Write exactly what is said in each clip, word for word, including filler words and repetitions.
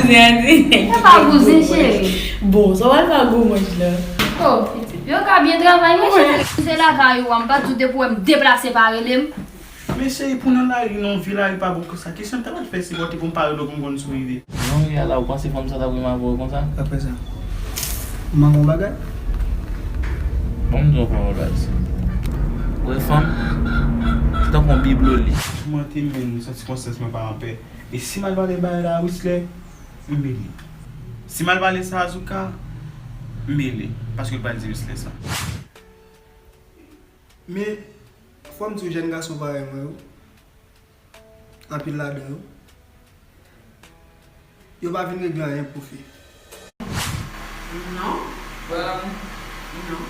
Kouzen an di nèg ki gen gwo manch. Bon, sa w al fè ak gwo manch la? Oh, pitit. Yo ka byen travay, wi, cheri. Se lakay ou a, m pa t di w depi w wè m deplase pa rele m. Men cheri, pou nan lari, nan vi lari pa bon konsa. Kesyon ta pral fè sipòte pou m pa rele w pou m konn si w rive. Jan w ye a la, ou panse fanm sa t ap renmen avè w konsa? Apre sa, ou manke yon bagay? Bon, m di w yon pawòl, baz. Ou wè fanm, se tankou yon biblo li. Toumante m, men m santi konsyans mwen pa anpè. E si m al pale bagay la a Wisley, m mele. Si m al pale sa a Zouka, m mele. Paske l pral di Wisley sa. Men, fò m di w, jèn gason parèy mwen yo, anpil ladan yo, yo pa vin regle anyen pou fi. Non. Wè, non.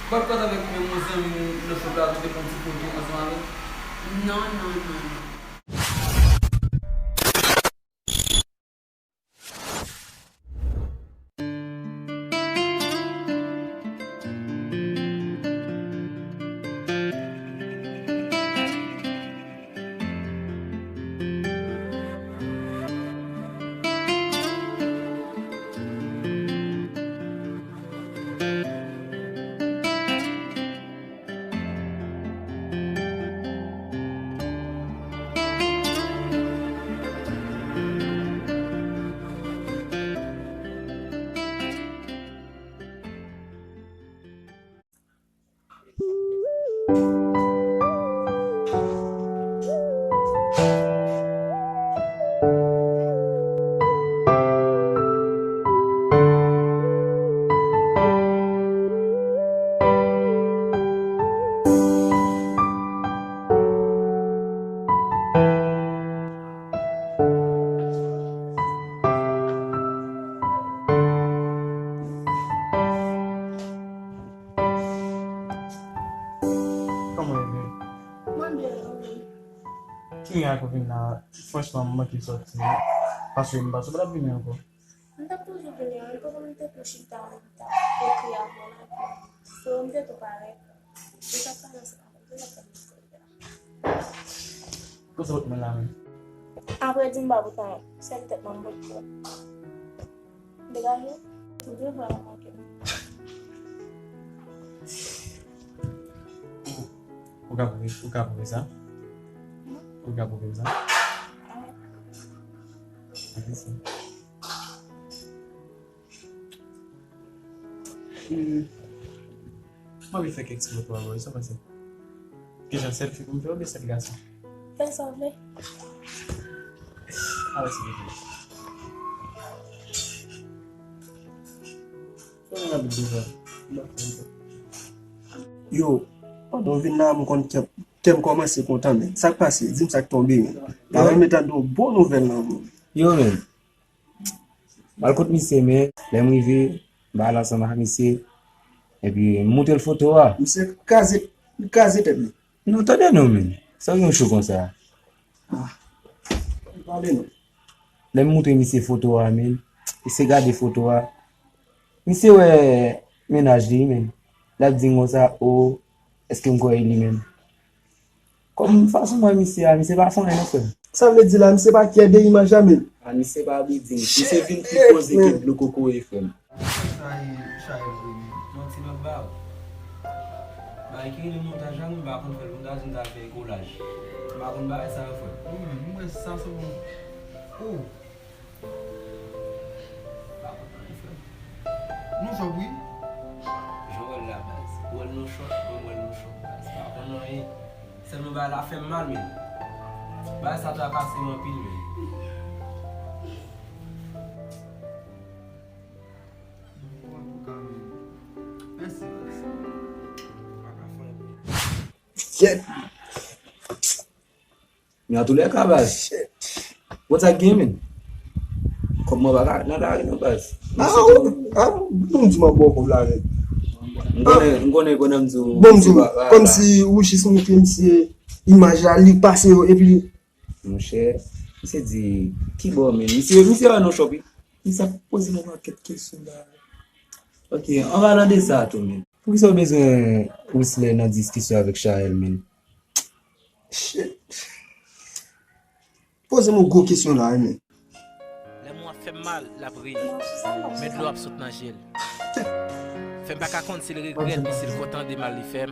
Ou pa t kontan avèk menm yon zanmi w nan shop la, ou te pran ti foto ansanm avè l? Non, non, non, non. Kòman w ye? Mwen byen, mwen byen. Ki mirak ou vin la? Franchman, m manke sòti. Paske m pa sou pral vini ankò. M t ap toujou vini an, wi, paske m te tou chita, m t ap ekri avè w la, epi frè w m te tou parèt. Yo t ap pale ansanm avè m, yo t ap fè m istòri a. Kote w t mwen la menm? Apre di m pa pou tan, sèl tèt mwen m pot pran. Degaje w. Ou te vrèman manke m. Ou ka pwouve, ou ka pwouve sa? Ou ka pwouve m sa? Ok, sa. Hmm. M anvi fè kèk ti foto avè w, sa w panse? Kijan, sèl fi pou m fè oubyen sèl gason? Fè sa w vle. Alò, silvouplè. Fè yon rapid deja. Yo, pandan w vin la, m konn kè, kè m kòmanse kontan, men. Sa k pase? Di m sa k tonbe, men. M ta renmen tande yon bon nouvèl nan men w. Yo, men. M al kot misye, men, lè m rive, m pale ansanm ak misye, epi m montre l foto a. Misye kraze, li kraze tèt li. Non, tande non, men. Sa w gen cho konsa? Ah, pale non. Lè m montre misye foto a, men, misye gade foto a. Misye wè mennaj li, men. L ap di m konsa, o, èske m kwè e li menm? Kòm fason m wè misye a, misye pa fè anyen non, frè m. Sa vle di la, misye pa kyè de imaj la menm? A, misye pa bidin. Misye vin pi poze ke dlo kokoye, frè m. Sa e, sa e vre, men. Manti m ap ba w. Bagay ki rele montaj la, mwen pa konn fè l. Mwen ta di m ta fè kolaj. M pa konn bagay sa yo, frè m. Wi, men, mwen wè sa se bon. Oh. Pa konn anyen, frè m. Nou chòp, wi. Jan w wè l la, baz. Ou wè l nan chòp, mwen, mwen wè l nan chòp, baz. Pa konn anyen. Sèlman bagay la fè m mal, men. Bagay sa trakase m anpil, men. Mèsi, baz. Pa ka fè anyen. Shit. Men antoulèka, baz. Shit. Bon, sa gen, men. Kòm mwen pa ka nan lari, non, baz. Ah, ah, bon, di m ap ba w kòb la, men. M konnen, m konnen, konnen m di w. Bon, m di w, kòmsi ou jis montre misye imaj la, li pase yo, epi. Monchè, misye di, ki bò, men? Misye, misye wè nan chòp, wi. Misye ap poze m yon pakèt kesyon la. Ok, an palan de sa tou, men. Poukisa w bezwen Wisley nan diskisyon avèk Chaël, men? Shit. Poze m yon gwo kesyon la, wi, men. Lanmou ap fè m mal, l ap ri. Men dlo ap sot nan je l. Fè m pa ka konn si l regrèt li, si l kontan de mal li fè m.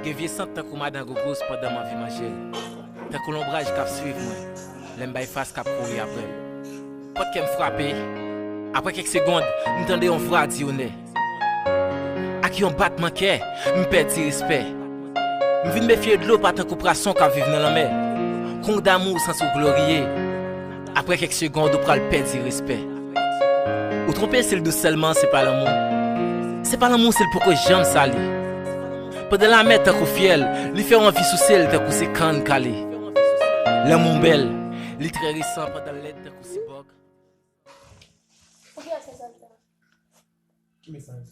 Gen vye sant tankou madan gougous pandan m anvi manje l. Tankou lonbraj k ap swiv mwen, lè m bay fas k ap kouri apre m. Pòt kè m frape. Apre kèk segonn, m tande yon vwa di onè. Ak yon batman kè, m pèdi respè. M vin mefye dlo pa tankou pwason k ap viv nan lanmè. Kon w damou, w santi w gloriye. Apre kèk segonn, ou pral pèdi respè. Ou twonpe si l dous sèlman, se pa lanmou. Se pa lanmou si l poko janm sali. Pandan l amè tankou fyèl, li fè w anvi souse l tankou se kann kale. Lanmou bèl, li trè resan pandan l lèd tankou sibòg. Pou kiyès mesaj sa? Ki mesaj?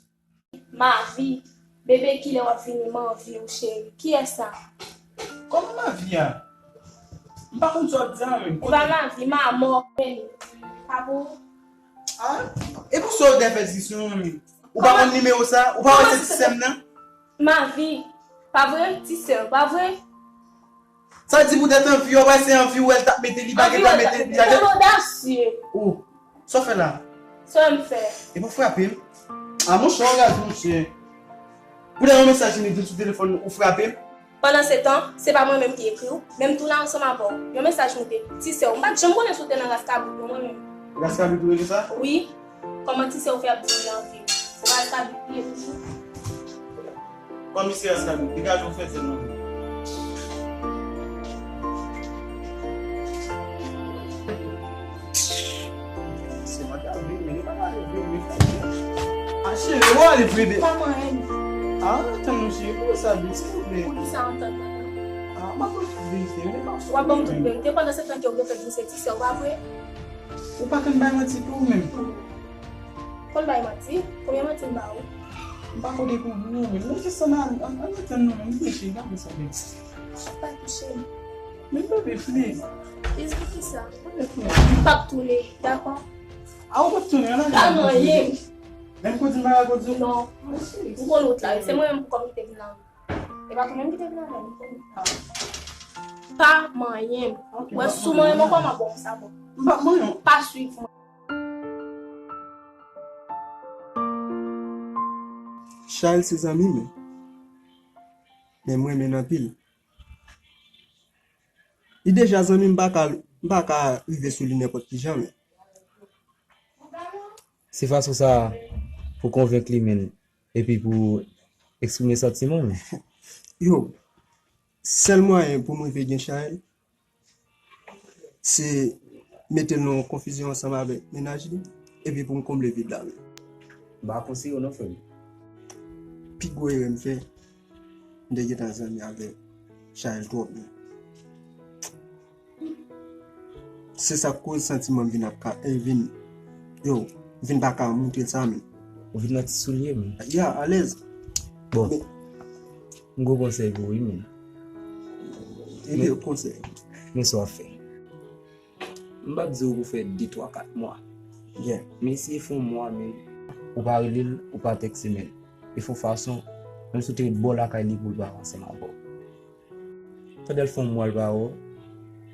Mavi, bebe, kilè w ap vini, m anvi w, cheri. Kiyès sa? Kòman Mavi a? M pa konn sa w ap di a menm. Se pa Mavi, Mamò, Reni. Pa pou ou? Ah, e pou sa w te fè diskisyon an menm? Ou pa konn nimewo sa? Ou pa wè se ti sè m nan? Mavi, pa vre? Ti sè w, pa vre? Sa di poutèt anvi, w wè se anvi w wè l t ap mete, li pa gen dwa mete, li pa gen. Ou odasye. Ou, sa w fè la? Sa m fè? E pou frape m? A monchè, w gaz monchè. Poutèt yon mesaj ki vin sou telefòn ou frape m? Pandan se tan, se pa mwen menm ki ekri w, men m tounen ansanm avè w. Yon mesaj moute, ti sè w. M pa t janm konnen si w te nan ras kabrit non mwen menm. Ras kabrit ou rele sa? Wi. Kòman ti sè w fè ap di li anvi? Se pa ras kabrit li ye toujou? Kòm li se ras kabrit, degaje w fè zèl nan men. Se mwen k ap vini, li pa pale vre, men. A, cheri, w ale vre de. Pa manyen. A, tann nou, cheri, pou sa vin, silvouplè. Pou ki sa antann nan? A, m ap ba w tout verite, men pa. W ap ban m tout verite. Pandan se tan ke w gen fèk di se ti sè w, pa vre? Ou pa konn bay manti tou, ou menm? Konn bay manti? Konbyen manti m ba ou? M pa ko dekouvri w, men. Men se sa nan, an, an, antann nou, men. M touche, gade sa, men. Pa touche m. Men bebe, please. Please pou ki sa? Bebe, please. M p ap tounen, dakò? A, ou p ap tounen, an, pa manyen m. Menm kote m pa ka kote w? Non. Ou konn wout la, se mwen menm pou kò m ki te vin la. E pa tou menm ki te vin avè m, ou konnen. Pa manyen m. Wè, si w manyen m ankò, m ap ba w yon sabò. M p ap manyen w. Pa swiv mwen. Chayèl se zanmi m. Men m renmen l anpil. Li deja zanmi m, m pa ka, m pa ka rive sou li nenpòt ki jan, men. Se fason sa pou konvenk li, men, epi pou eksprime santiman, men. Yo, sèl mwayen pou m rive gen Chayèl, se mete l nan yon konfizyon ansanm avèk mennaj li, epi pou m konble vid la, men. M pa konseye w non, frè m. Pi gwo erè m fè, m te gentan zanmi avèk Chayèl twòp, men. Se sa k koz santiman m vin ap ka, eh, vin, yo, vin pa ka montre l sa, men. Ou vin nan ti soulye m. Ya, alèz. Bon. Men, m gon konsèy pou ou, wi, men. Ede konsèy. Men sa w ap fè. M p ap di w pou fè de, twa, kat mwa. Yeah. Men eseye fè yon mwa, men ou pa rele l, ou pa tèkse, men e fè yon fason, menm si w te ret bò lakay li pou l pa ansanm avè w. Pandan l fè yon mwa l pa wè w,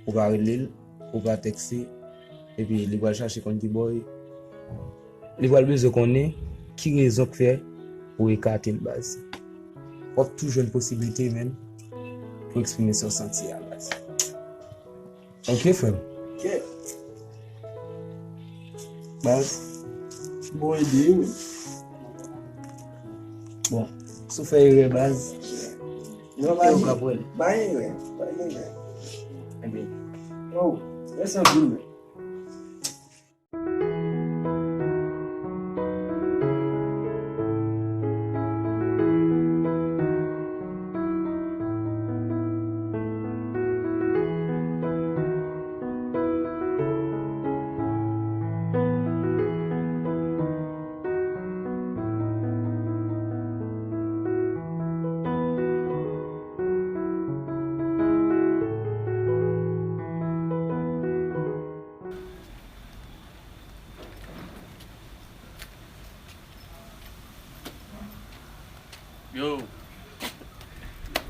ou pa rele l, ou pa tèkse, epi li pral chache konn ki bò w ye. Li pral bezwen konnen ki rezon k fè ou ekate l, baz. W ap toujou jwenn posiblite, menm, pou eksprime sa w santi a, baz. Ok, frè m. Ok. Baz. Bon ide, wi. Bon, si w fè erè, baz, non, ok, ou ka pran l. Pa gen erè, pa gen erè. Ebyen. Oh, rès anpil, men. Yo.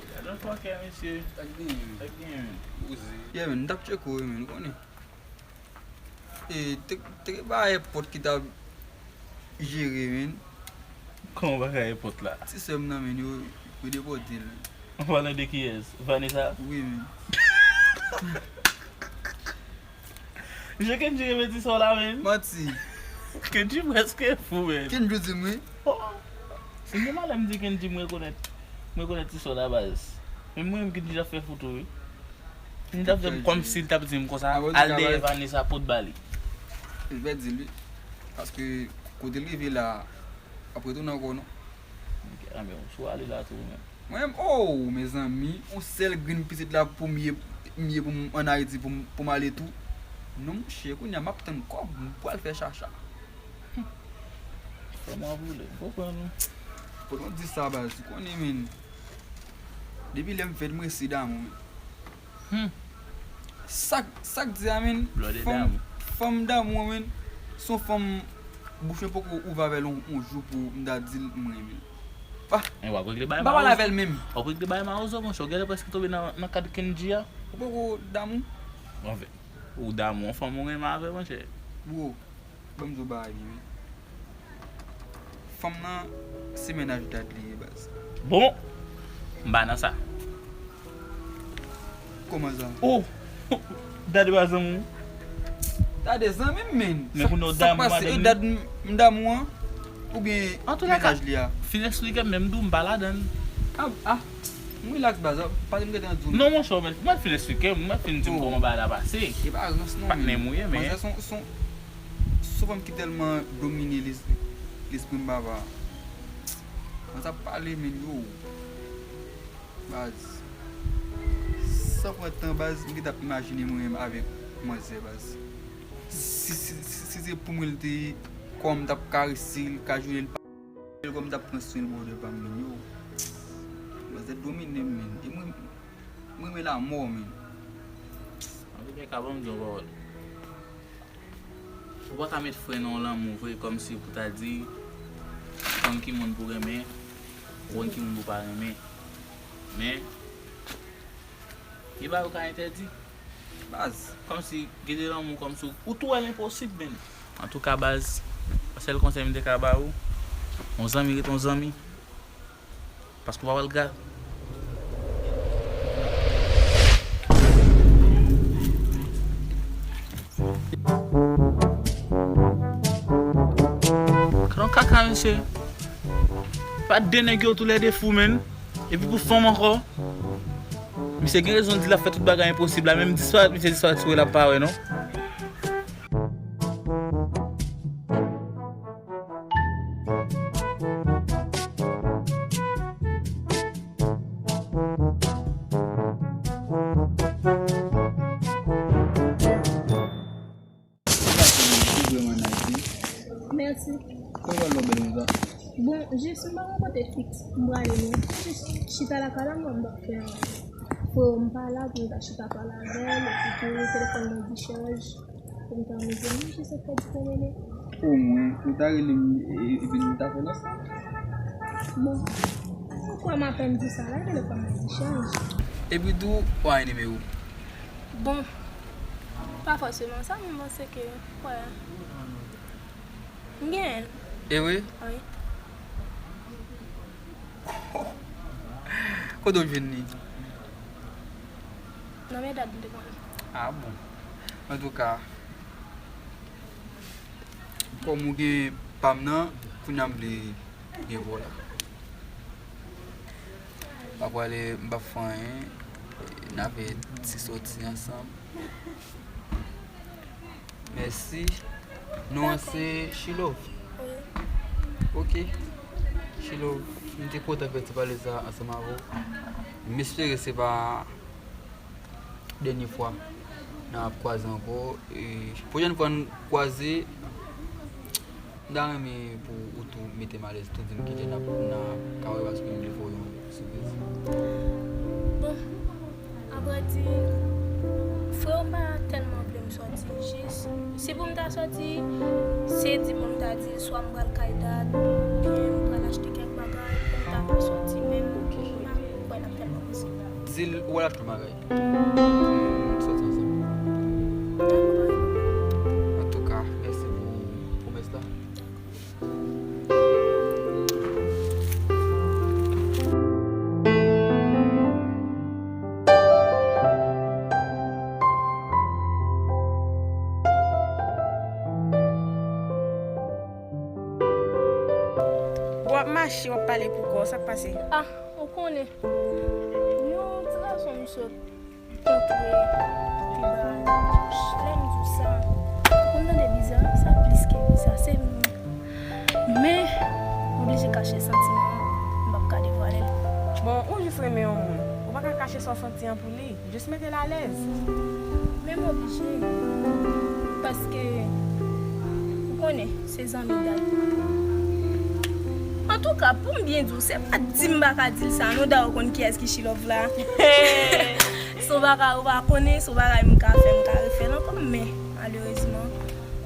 Gade yon fòkè, mesye. Sa k genyen? Sa k genyen, men? Poze. Yeah, man, m t ap tcheke w, man, ou konnen. E, te, te gen bagay èpòt ki t ap jere, man. Kòman bagay èpòt la? Ti sè m nan, man, yo, yo depòte l, man. Ou pale de kiyès? Vanessa? Wi, man. Jan Kendji renmen ti sè w la, man. Manti. Kendji prèske fou, man. Kendji di m, wi. Oh. Si m gen malè m di Kendji m rekonèt, m rekonèt ti sè w la, baz. Men mwen menm Kendji ap fè foto, wi. Li t ap fè m kòmsi li t ap di m konsa, al dèyè Vanessa, pot ba li. Li pèdi l, wi. Paske kote l rive la, ap retounen ankò, non. Ok, a, men ou sou ale la tou, men. Mwen menm, oh, mezanmi, yon sèl grenn pitit la pou m ye, m ye pou m ann Ayiti, pou m, pou m ale tou. Non, monchè, kounye a m ap tann kòb, m pral fè chacha. Fè m anboule, m konprann ou. Fòk mwen di sa, baz, ou konnen, men. Depi lè m fèt, m resi damou, men. Hmm. Sa k, sa k di a, men? Fanm, fanm damou an, men. Se yon fanm bouch mwen poko ouvè avè l yon, yon jou pou m ta di l m renmen l. Ah. Men w ap regle bagay mawozo. M pa pale avè l menm. W ap regle bagay mawozo, monchè. Ou genlè prèske tonbe nan, nan kad Kendji a. Ou poko damou? Anfen, ou damou yon fanm ou renmen avè, monchè. Bro. Ban m di w bagay li, wi. Fanm nan, se mennaj Dad li ye, baz. Bon, m pa nan sa. Kòman sa? Oh, Dad pa zanmi w? Dad e zanmi m, men. Men kounye a w damou madanm li? Dad m, m damou an? Oubyen mennaj li a? An tou lè ka, fin eksplike m, men m di w m pa ladan l. Ah, ah. M rilaks, baz. Paske m gentan di w. Non, monchè, w mèt, w mèt fin eksplike m, w mèt fin di m kòman bagay la pase. E pa rans, non, men. Patnè m ou ye, men. Manzè se yon, se yon, se yon fanm ki tèlman domine les-, lespri m, papa. Manzè ap pale, men, yo. Baz. San pran tan, baz, m gentan ap imajine mwen menm avèk manzè, baz. Si, si, si, si se pou mwen, l te, kòman m t ap karese l, kajole l, kòman m t ap pran swen l, bòdè pa m, men, yo. Manzè domine m, men. E mwen, mwen renmen lanmò, men. Antoulèka, ban m di yon pawòl. Ou pa ka met fren nan yon lanmou vre, kòmsi pou ta di, konn ki moun pou renmen, konn ki moun pou pa renmen. Men, gen bagay ou ka entèdi. Baz. Kòmsi, gen de lanmou, kòmsi ou, ou tou wè l enposib, men. Antouka, baz, sèl konsèy m te ka ba ou, yon zanmi ret yon zanmi. Paske w pa wè l gra-, Gran kaka, mesye. Pa de nèg yo toulède fou, menn. Epi pou fanm ankò. Misye gen rezon di l ap fè tout bagay enposib la. Menm disparèt, misye disparèt sou wè l ap pa wè, non. Sa se li, li vrèman nice, wi. Mèsi. Kòman w lè w bèl konsa? Bon, jis m pa gen kote fiks m prale non. Jis chita lakay la, m wè m t ap fè anyen. Freo m pa la pou m ta chita pale avè l, epi tou telefòn mwen dichaj. Pou m ta amize m, jis ap fè ti pwomene. O mwen, ou ta rele m, e, epi nou ta fè lòs. Bon, ou kwè m apèn di sa la, telefòn mwen dichaj. Epi tou, ou pa gen nimewo. Bon, pa fòseman sa, men m panse ke, wè. M genyen l. E vre? Wi. Kote w jwenn li? Nan men dad m te konn. A bon. Antouka, kòm ou gen pa m nan, kounye a m vle gen pa w la. Pa prale, m p ap fè anyen. N a fè ti sòti ansanm. Mèsi. Non an se Shilove. Wi. Ok. Shilove, m te kontan fè ti pale sa ansanm avè w. M espere se pa dènye fwa n ap kwaze ankò. E pwochèn fwa n kwaze, m ta renmen pou ou tou mete m alèz tou, di m kilè n ap, n a ka wè paske m vle fè w yon sipriz. Bon, apre di, freo m pa tèlman vle m sòti, jis, si pou m ta sòti, se di pou m ta di l swa m pral kay dad, oubyen m pral achte kèk bagay, pou m ta fè sòti, men m pa kwè l ap tèlman posib. Di l ou pral achte yon bagay. Sòti Chi w ap pale pou kò w, sa k pase? Ah, ou konnen. Yon ti gason m sot rantre pi ba la. Lè m di w sa, ou konn tande biza, sa plis ke biza, se men, m oblije kache santiman an, m p ap ka devwale l. Bon, ou jis renmen yon moun. Ou pa ka kache sa w santi an pou li. Jis mete l alèz. Men m oblije. Paske, ou konnen, se zanmi dat. Antouka, pou m byen di w, se pa di m pa ka di l sa, non, dayè ou konn kiyès ki She Love la. Se yon bagay ou pa konnen, se yon bagay m ka fè, m ka refè l ankò, men, malerezman,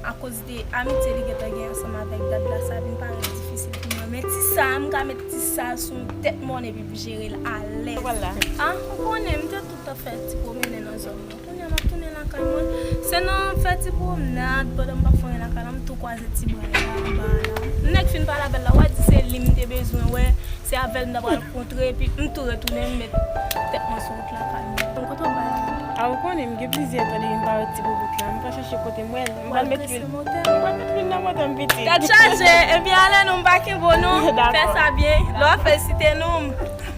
akoz de amitye li gentan gen ansanm avèk dat la, sa vin parèt difisil pou mwen. Men ti sa, m ka met ti sa sou tèt mòn epi m jere l alèz. Vwala. Ah, ou konnen, m te toutan fè ti pwomennen nan zòn nan. Kounye a m ap tounen lakay mwen. Se nan fè ti pwomnad, pandan m p ap fè anyen lakay la, m tou kwaze ti bray la, anba la. Nèg fin pale avè l la, w a di se li m te bezwen wè, se avè l m ta pral kontre, epi m tou retounen, m met tèt mwen sou wout lakay mwen. Kote w bay la? A, ou konnen, m gen plizyè tan depi m pa wè ti boubout la. M pral chèche kote m wè l. M pral met lwil. M pral met lwil nan motè m, pitit. Tèt chaje, epi ale non, m pa kenbe w non. Dakò. Fè sa byen. Lè w ap fè l, site non m.